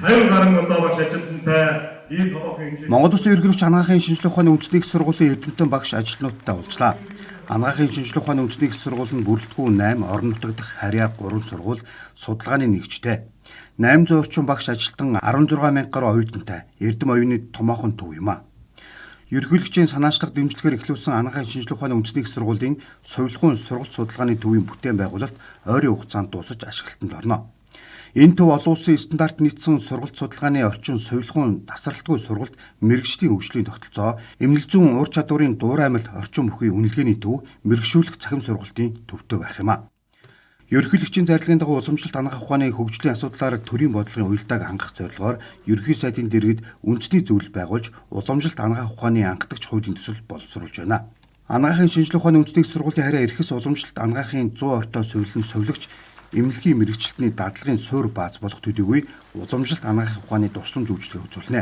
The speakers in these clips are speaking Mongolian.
50 гаруй одоо багш ажилтнтай ийм томоохон хэмжээний Монгол Улсын ерөнхийлөгч Анагаахын шинжлэх ухааны үндэсний их сургуулийн эрдэмтэн багш ажилтнуудтай уулзлаа. Анагаахын шинжлэх ухааны үндэсний их сургууль нь бүрэлдэхүүн 8, орон нутаг дахь харьяа 3 сургууль, судалгааны нэгжтэй. 800 орчим багш ажилтан 16 мянга гаруй оюутантай эрдэм оюуны томоохон төв юм а. Ерөнхийлөгчийн санаачлах дэмжлэгээр эхлүүлсэн Анагаахын шинжлэх ухааны үндэсний их сургуулийн сувилахуйн сургалт судалгааны төвийн бүтээн байгуулалт ойрын хугацаанд дуусаж ашиглалтанд орно. Энэ төв олон улсын стандарт нийцсэн сургалт судалгааны орчин, сувилахуйн тасралтгүй сургалт, мэргэжлийн хөгжлийн тогтолцоо, эмнэлэг зүйн ур чадварын дуураймал орчин бүхий үнэлгээний төв, мэргэшүүлэх цахим сургалтын төвтэй байх юм а. Ерөнхийлөгчийн зарлигийн дагуу уламжлалт анагаах ухааны хөгжлийн асуудлаар төрийн бодлогын уялдааг хангах зорилгоор ерөнхий сайдын дэргэд үндэсний зөвлөл байгуулж уламжлалт анагаах ухааны анхдагч хуулийн төсөл боловсруулж байна. Анагаахын шинжлэх ухааны үндэсний сургуулийн харьяа эрхэс уламжлалт анагаахын 100 ортой сувилан совилогч эмнэлгийн мэргэжилтний дадлагын суурь бааз болох төдийгүй уламжлалт анагаахын ухааны тусламж үйлчилгээ үзүүлнэ.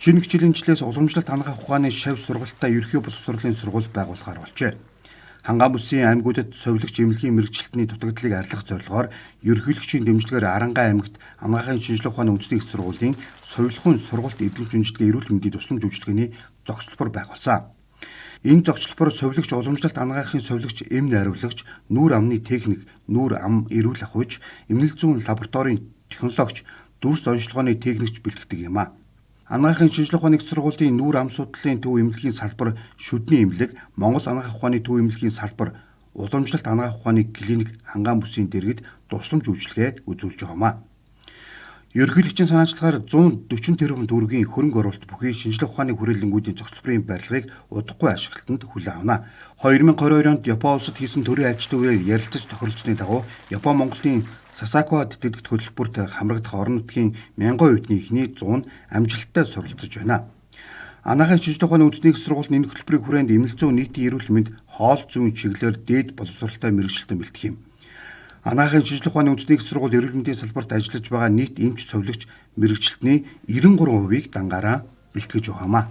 Шинэ хичээлийн жилээс уламжлалт анагаах ухааны шавь сургалттай ерөнхий боловсролын сургууль байгуулахаар болжээ. Хангаан бүсийн аймагуудад совилогч эмнэлгийн мэргэжилтний дутагдлыг арилгах зорилгоор ерөнхийлөгчийн дэмжлэгээр Арангаан аймагт Анагаахын шинжлэх ухааны үндэсний их сургуулийн сувилахуйн сургалт эдэмч үйлчилгээ эрүүл мэндийн тусламж үйлчилгээний зогсолбор байгуулсан. Энэ зогсолбор совилогч, уламжлалт анагаахын совилогч, эм найруулагч, нүүр амны техник, нүүр ам эрүүл ахуйч, эмнэлэг зүйн лабораторийн технологич, дүрс онцлогооны техникч бэлтгэдэг юм а. Анагаахын шинжлэх ухааны их сургуулийн нүүр ам судлалын төв эмнэлгийн салбар, шүдний эмнэлэг, Монгол анагаах ухааны төв эмнэлгийн салбар, уламжлалт анагаах ухааны клиник Хангаан бүсийн дэргэд тусламж үйлчилгээ үзүүлж байгаа юм а. Ерөнхийлөгчийн санаачлагаар 140 тэрбум төгрөгийн хөрөнгө оруулалт бүхий шинжлэх ухааны хүрээлэнгүүдийн зохицлборын барилгыг удахгүй ашиглалтанд хүлээн авна. 2022 онд Япон улсад хийсэн төрийн ажилтны үеэр ярилцаж тохиролцсны дагуу Япон Монголын Сасакава тэтгэгдэх хөтөлбөрт хамрагдах орон нутгийн мянган оюутны эхний 100 нь амжилттай суралцж байна. Анагаахын шинжлэх ухааны үндэсний их сургууль энэ хөтөлбөрийн хүрээнд эмнэлэг зүйн нийтийн эрүүл мэнд, хоол зүйн чиглэлээр дээд боловсролтой мэргэжилтэн бэлтгэх юм. Анагаахын шинжлэх ухааны үндэсний их сургууль эрүүл мэндийн салбарт ажиллаж байгаа нийт эмч, совилогч мэргэжилтний 93%-ийг дангаараа бэлтгэж байгаа юм а.